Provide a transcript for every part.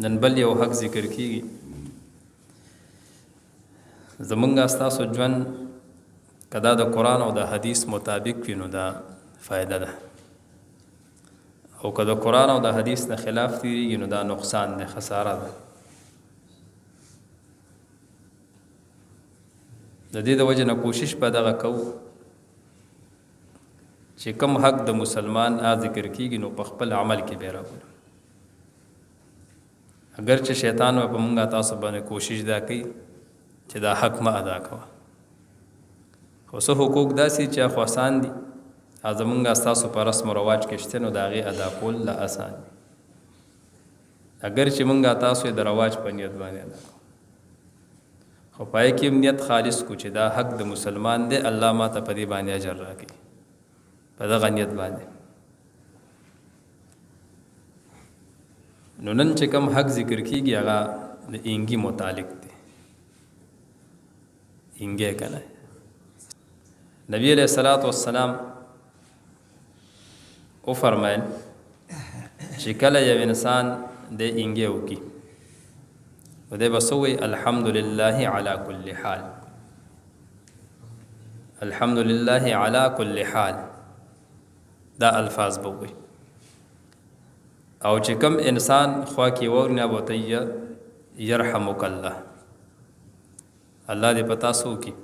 نن بل یو حق ذکر کیږي. زمونږ ستاسو ژوند کدا د قرآن او د حدیث مطابق وي نو دا فایده ده، او که د قرآن او د حدیث نه خلاف تیریږي نو دا نقصان دی، خساره ده. د دې د وجې نه کوشش به دغه کوو چې کوم حق د مسلمان آ ذکر کیږي نو په خپل عمل کې به راولو. اگر چې شیطان به په مونږه تاسو باندې کوشش دا کوي چې دا حق ما ادا کوه، خو څه حقوق داسې چې خو اسان دي، زمونږ ستاسو په رسم و رواج کې شته، نو د هغې ادا کول لا اسان دي، اگر چې مونږه تاسو یې د رواج په نیت باندې ادا کوو، خو پای کې هم نیت خالص کو چې دا حق د مسلمان دی، الله ما ته په دې باندې اجر راکړي په دغه نیت باندې. نو نن چې کوم حق ذکر کیږي هغه د انګي متعلق دی. انګي کنه نبی علیہ الصلوۃ والسلام او فرمایل چې کله یو انسان د انګي وکي نو دی به څه وایي؟ الحمدلله علی کل حال، الحمدلله علی کل حال، دا الفاظ به وایي. او چې کوم انسان خوا کې ووري نه به ورته یرحمک الله، الله دې په تاسو وکړي.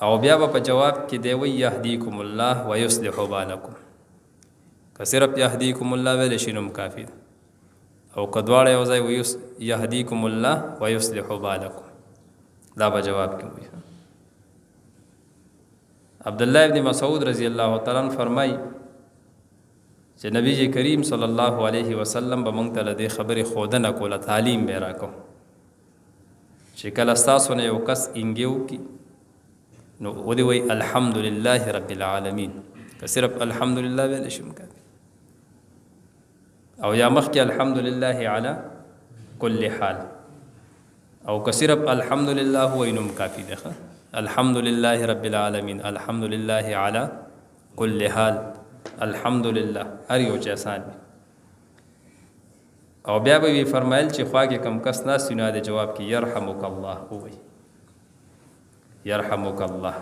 او بیا به په جواب کې دی وایي یهدیکم الله ویصلح بالکم. که صرف یهدیکم الله ویلی شي نو هم کافي ده، او که دواړه یو ځای وي یهدیکم الله ویصلح بالکم، دا به جواب کې وایي. عبدالله ابن مسعود رضی الله تعالی عنہ فرمایي چې نبی کریم صلی الله علیه وسلم به مونږ ته له دې خبرې ښودنه کوله، تعلیم به یې راکو چې کله ستاسو نه یو کس اینګې وکړي نو ودې وایي الحمدلله رب العالمین. که صرف الحمدلله ویلی شي هم کافي، او یا مخکې الحمدلله علی کل حال، او که صرف الحمدلله وایي نو هم کافي دی. ښه، الحمدلله رب العالمین، الحمدلله علی کل حال، الحمدلله، هر یو چې اسان وي. او بیا به وی فرمایل چې خوا کې کم کس ناست وي نو د جواب کې یرحمک الله ووایي، یرحمک الله.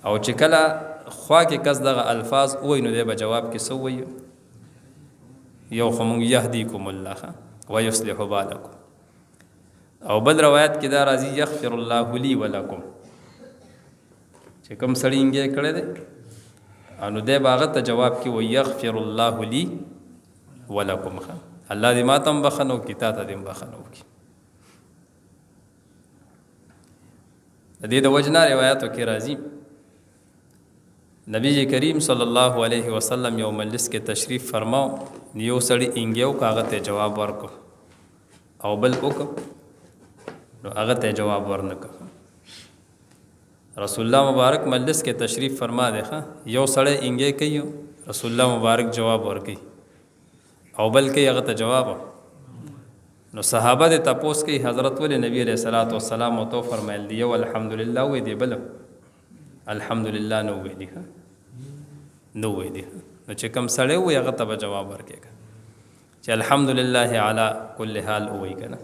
او چې کله خوا کې کس دغه الفاظ ووایي نو دی به جواب کې څه ووایي؟ یو خو مونږ یهدیکم الله ویصلح بالکم، او بل روایت کې دا راځي یغفر الله لی ولکم، چې کوم سړي انګې کړی دی نو دی به هغه ته جواب کې وایي یغفر الله لی ولکم. ښه، الله دې ما ته هم بخښنه وکړي، تا ته دې هم بخښنه وکړي. د دې د وجنا روایتو کې راځي نبی کریم صلی الله علیه وسلم یو مجلس کې تشریف فرماو، یو سړي انګې وکړه هغه ته جواب ورکړ، او بل وکړ نو هغه ته جواب ورنکړ. رسول الله مبارک مجلس کې تشریف فرما دی، ښه یو سړی انګې کوي، رسول الله مبارک جواب ورکوي، او بل کوي هغه ته جواب. نو صحابه دې تپوس کوي حضرت ولې نبی علیہ الصلوۃ والسلام ورته وفرمایل دی یو الحمدلله وی دی بل الحمدلله نو ویلی، ښه نو ویلی. نو چې کوم سړی وي هغه ته به جواب ورکړي چې الحمدلله علی کل حال ووایي که نه.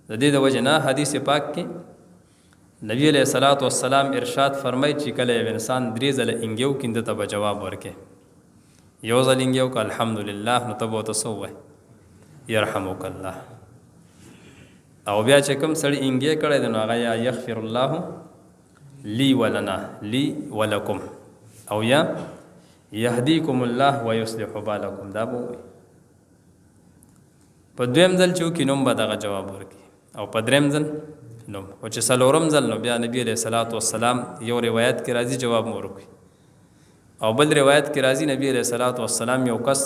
د دې د وجې نه حدیث پاک کې نبی علیہ الصلوۃ والسلام ارشاد فرمایي چې کله یو انسان درې ځله انګې وکړي ده ته به جواب ورکړي. یو ځل انګې وکړه الحمدلله، نو ته به ورته څه ووایې؟ یرحمک الله. او بیا چې کوم سړي انګې کړی دی نو هغه یا یغفر الله لی ولنا لی ولکم، او یا یهدیکم الله ویصلح بالکم، دا به ووایي. په دویم ځل چې وکړي نو هم به دغه جواب ورکړي، او په دریم ځل نو، او چې څلورم ځل نو بیا نبی علیہ الصلوۃ والسلام یو روایت کې راځي جواب مو ورکړي، او بل روایت کې راځي نبی علیہ الصلوۃ والسلام یو کس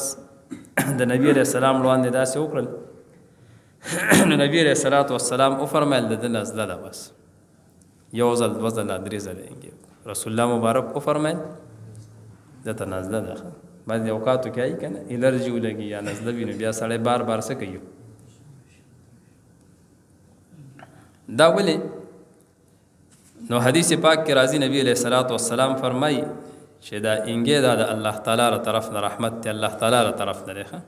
د نبی علیہ السلام وړاندې داسې وکړل، نو نبی علیہ الصلوۃ والسلام وفرمایل د ده نزله ده، بس یو ځل دوه ځله درې ځله یې رسول الله مبارک وفرمایل ده ته نزله ده. بعضې اوقاتو کې آی که نه الرجي ولګي یا نزله وي نو بیا سړی بار بار څه کوي. دا ولې؟ نو حدیث پاک کې راځي نبی علیہ الصلوۃ والسلام فرمایي چې دا انګې دا د الله تعالی له طرف نه رحمت دی، الله تعالی له طرف نه دی. ښه.